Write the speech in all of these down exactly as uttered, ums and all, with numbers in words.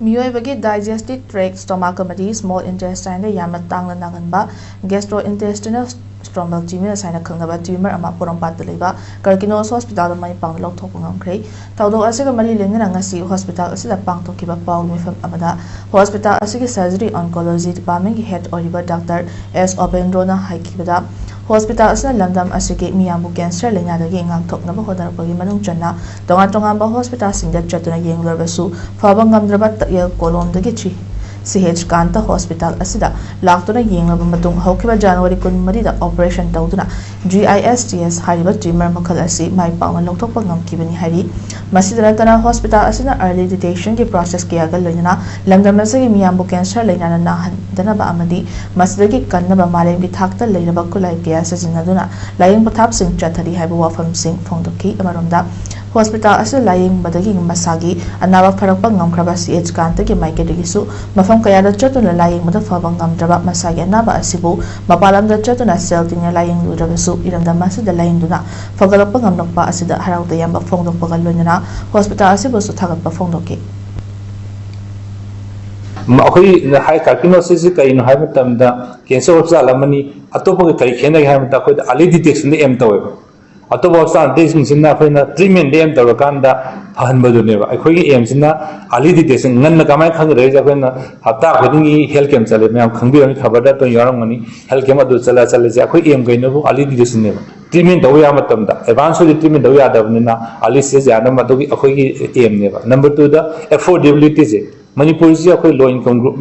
ꯃꯤꯑꯣꯏꯕꯒꯤ digestive tract, stomach ꯑꯃꯗꯤ small intestine ꯗ ꯌꯥꯝꯅ ꯇꯥꯡꯅ ꯅꯥꯒꯟꯕ gastrointestinal stromal tumors ꯍꯥꯏꯅ ꯈꯪꯅꯕ tumor ꯑꯃ ꯄꯣꯔꯣꯝꯄꯥꯠꯇ ꯂꯩꯕ Carquinno's Hospital ꯗ ꯃꯥꯏ ꯄꯥꯛꯅ ꯂꯧꯊꯣꯛꯄ ꯉꯝꯈ꯭ꯔꯦ꯫ ꯊꯧꯗꯣꯛ ꯑꯁꯤꯒ ꯃꯔꯤ ꯂꯩꯅꯅ ꯉꯁꯤ hospital ꯑꯁꯤꯗ ꯄꯥꯡꯊꯣꯛꯈꯤꯕ ꯄꯥꯎꯒꯤ ꯃꯤꯐꯝ ꯑꯃꯗ hospital ꯑꯁꯤꯒꯤ surgery oncology department ꯀꯤ head ꯑꯣꯏꯔꯤꯕ Doctor S ꯎꯄꯦꯟꯗ꯭ꯔꯣꯅ ꯍꯥꯏꯈꯤꯕꯗ, hospital ꯑꯁꯤꯅ ꯂꯝꯗꯝ ꯑꯁꯤꯒꯤ ꯃꯤꯌꯥꯝꯕꯨ cancer ꯂꯥꯏꯅꯥꯗꯒꯤ ꯉꯥꯛꯊꯣꯛꯅꯕ ꯍꯣꯠꯅꯔꯛꯄꯒꯤ ꯃꯅꯨꯡ ꯆꯟꯅ ꯇꯣꯉꯥꯟ ꯇꯣꯉꯥꯟꯕ hospital ꯁꯤꯡꯗ ꯆꯠꯇꯨꯅ ꯌꯦꯡꯂꯨꯔꯕꯁꯨ ꯐꯕ ꯉꯝꯗ꯭ꯔꯕ ꯇꯛꯌꯦꯜ ꯀꯣꯂꯣꯝꯗꯒꯤ ꯁꯤ ꯁꯤ ꯑꯩꯆ ꯀꯥꯟꯇ hospital ꯑꯁꯤꯗ ꯂꯥꯛꯇꯨꯅ ꯌꯦꯡꯂꯕ ꯃꯇꯨꯡ ꯍꯧꯈꯤꯕ January ꯀꯨꯟꯃꯔꯤꯗ operation ꯇꯧꯗꯨꯅ G I S T S ꯍꯥꯏꯔꯤꯕ tumor ꯃꯈꯜ ꯑꯁꯤ ꯃꯥꯏ ꯄꯥꯛꯅ ꯂꯧꯊꯣꯛꯄ ꯉꯝꯈꯤꯕꯅꯤ ꯍꯥꯏꯔꯤ꯫ ꯃꯁꯤꯗ ꯅꯠꯇꯅ hospital ꯑꯁꯤꯅ early detection ꯒꯤ process ꯀꯌꯥꯒ ꯂꯣꯏꯅꯅ ꯂꯝꯗꯝ ꯑꯁꯤꯒꯤ ꯃꯤꯌꯥꯝꯕꯨ cancer ꯂꯥꯏꯅꯥꯅ ꯅꯥꯍꯟꯗꯅꯕ ꯑꯃꯗꯤ ꯃꯁꯤꯗꯒꯤ ꯀꯟꯅꯕ ꯃꯥꯂꯦꯝꯒꯤ ꯊꯥꯛꯇ ꯂꯩꯔꯕ ꯈꯨꯠꯂꯥꯏ ꯀꯌꯥ ꯁꯤꯖꯤꯟꯅꯗꯨꯅ ꯂꯥꯌꯦꯡ ꯄꯊꯥꯞꯁꯤꯡ ꯆꯠꯊꯔꯤ ꯍꯥꯏꯕ ꯋꯥꯐꯝꯁꯤꯡ ꯐꯣꯡꯗꯣꯛꯈꯤ꯫ ꯑꯃꯔꯣꯝꯗ, hospital ꯑꯁꯤꯗ ꯂꯥꯌꯦꯡꯕꯗꯒꯤ ꯃꯁꯥꯒꯤ ꯑꯅꯥꯕ ꯐꯔꯛꯄ ꯉꯝꯈ꯭ꯔꯕ ꯁꯤ ꯑꯩꯆ ꯀꯥꯟꯇꯒꯤ ꯃꯥꯏꯀꯩꯗꯒꯤꯁꯨ ꯃꯐꯝ ꯀꯌꯥꯗ ꯆꯠꯇꯨꯅ ꯂꯥꯌꯦꯡꯕꯗ ꯐꯕ ꯉꯝꯗ꯭ꯔꯕ ꯃꯁꯥꯒꯤ ꯑꯅꯥꯕ ꯑꯁꯤꯕꯨ ꯃꯄꯥꯟ ꯂꯝꯗ ꯆꯠꯇꯨꯅ ꯁꯦꯜ ꯇꯤꯡꯅ ꯂꯥꯌꯦꯡꯂꯨꯗ꯭ꯔꯕꯁꯨ ꯏꯔꯝꯗꯝ ꯑꯁꯤꯗ ꯂꯥꯌꯦꯡꯗꯨꯅ ꯐꯒꯠꯂꯛꯄ ꯉꯝꯂꯛꯄ ꯑꯁꯤꯗ ꯍꯔꯥꯎ ꯇꯌꯥꯝꯕ ꯐꯣꯡꯗꯣꯛꯄꯒ ꯂꯣꯏꯅꯅ hospital ꯑꯁꯤꯕꯨꯁꯨ ꯊꯥꯒꯠꯄ ꯐꯣꯡꯗꯣꯛꯈꯤ꯫ ꯑꯩꯈꯣꯏ ꯍꯥꯏ Carquinno's ꯁꯤ ꯀꯩꯅꯣ ꯍꯥꯏꯕ ꯃꯇꯝꯗ cancer hospital ꯑꯃꯅꯤ꯫ ꯑꯇꯣꯞꯄꯒ ꯀꯔꯤ ꯈꯦꯠꯅꯒꯦ ꯍꯥꯏꯕ ꯃꯇꯝꯗ ꯑꯩꯈꯣꯏꯗ early detection ꯗ aim ꯇꯧꯋꯦꯕ꯫ ꯑꯇꯣꯞꯄ hospital ꯁꯤꯡꯁꯤꯅ ꯑꯩꯈꯣꯏꯅ treatment ꯗ aim ꯇꯧꯔꯀꯥꯟꯗ ꯐꯍꯟꯕꯗꯨꯅꯦꯕ꯫ ꯑꯩꯈꯣꯏꯒꯤ aim ꯁꯤꯅ early detection, ꯉꯟꯅ ꯀꯃꯥꯏꯅ ꯈꯪꯒꯗꯒꯦ ꯍꯥꯏꯁꯦ ꯑꯩꯈꯣꯏꯅ ꯍꯞꯇꯥ ꯈꯨꯗꯤꯡꯒꯤ health camp ꯆꯠꯂꯦ, ꯃꯌꯥꯝ ꯈꯪꯕꯤꯔꯝꯅꯤ, ꯈꯕꯔꯗ ꯑꯗꯨꯝ ꯌꯥꯎꯔꯝꯒꯅꯤ꯫ Health camp ꯑꯗꯨ ꯆꯠꯂ ꯆꯠꯂꯤꯁꯦ ꯑꯩꯈꯣꯏ aim ꯀꯩꯅꯣꯕꯨ early detection ꯅꯦꯕ꯫ Treatment ꯇꯧꯕ ꯌꯥꯕ ꯃꯇꯝꯗ advance ꯑꯣꯏꯗꯤ treatment ꯇꯧꯕ ꯌꯥꯗꯕꯅꯤꯅ early stage ꯌꯥꯅꯕ ꯑꯗꯨꯒꯤ ꯑꯩꯈꯣꯏꯒꯤ aim ꯅꯦꯕ꯫ Number two ꯗ affordability ꯁꯦ꯫ ꯃꯅꯤꯄꯨꯔꯁꯤ ꯑꯩꯈꯣꯏ low income group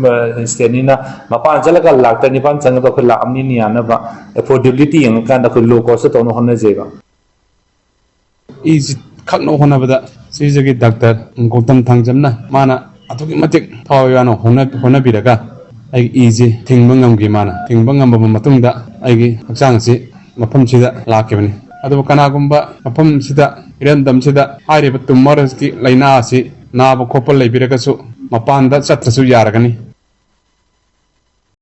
state ꯅꯤꯅ ꯃꯄꯥꯟ ꯆꯠꯂꯒ ꯂꯥꯛ ꯇꯔꯦꯠ ꯅꯤꯄꯥꯟ ꯆꯪꯒꯗꯕ ꯑꯩꯈꯣꯏ ꯂꯥꯛ ꯑꯃ ꯑꯅꯤ ꯌꯥꯅꯕ affordability ꯌꯦꯡꯉꯀꯥꯟꯗ ꯑꯩꯈꯣꯏ low cost ꯇ ꯇꯧꯅꯕ ꯍꯣꯠꯅꯖꯩꯕ꯫ ꯏꯁꯤ ꯈꯛꯅꯕ ꯍꯣꯠꯅꯕꯗ ꯁꯤꯖꯒꯤ ꯗꯥꯛꯇꯔ ꯒꯧꯇꯝ ꯊꯥꯡꯖꯝꯅ ꯃꯥꯅ ꯑꯗꯨꯛꯀꯤ ꯃꯇꯤꯛ ꯊꯋꯥꯏ ꯌꯥꯎꯅ ꯍꯣꯠꯅ- ꯍꯣꯠꯅꯕꯤꯔꯒ ꯑꯩꯒꯤ ꯏꯁꯤ ꯊꯤꯡꯕ ꯉꯝꯈꯤ꯫ ꯃꯥꯅ ꯊꯤꯡꯕ ꯉꯝꯃꯕ ꯃꯇꯨꯡꯗ ꯑꯩꯒꯤ ꯍꯛꯆꯥꯡꯁꯤ ꯃꯐꯝꯁꯤꯗ ꯂꯥꯛꯈꯤꯕꯅꯤ꯫ ꯑꯗꯨꯕꯨ ꯀꯅꯥꯒꯨꯝꯕ ꯃꯐꯝꯁꯤꯗ, ꯏꯔꯝꯗꯝꯁꯤꯗ ꯍꯥꯏꯔꯤꯕ tumor ꯀꯤ ꯂꯥꯏꯅꯥ ꯑꯁꯤ ꯅꯥꯕ ꯈꯣꯠꯄ ꯂꯩꯕꯤꯔꯒꯁꯨ ꯃꯄꯥꯟꯗ ꯆꯠꯇ꯭ꯔꯁꯨ ꯌꯥꯔꯒꯅꯤ꯫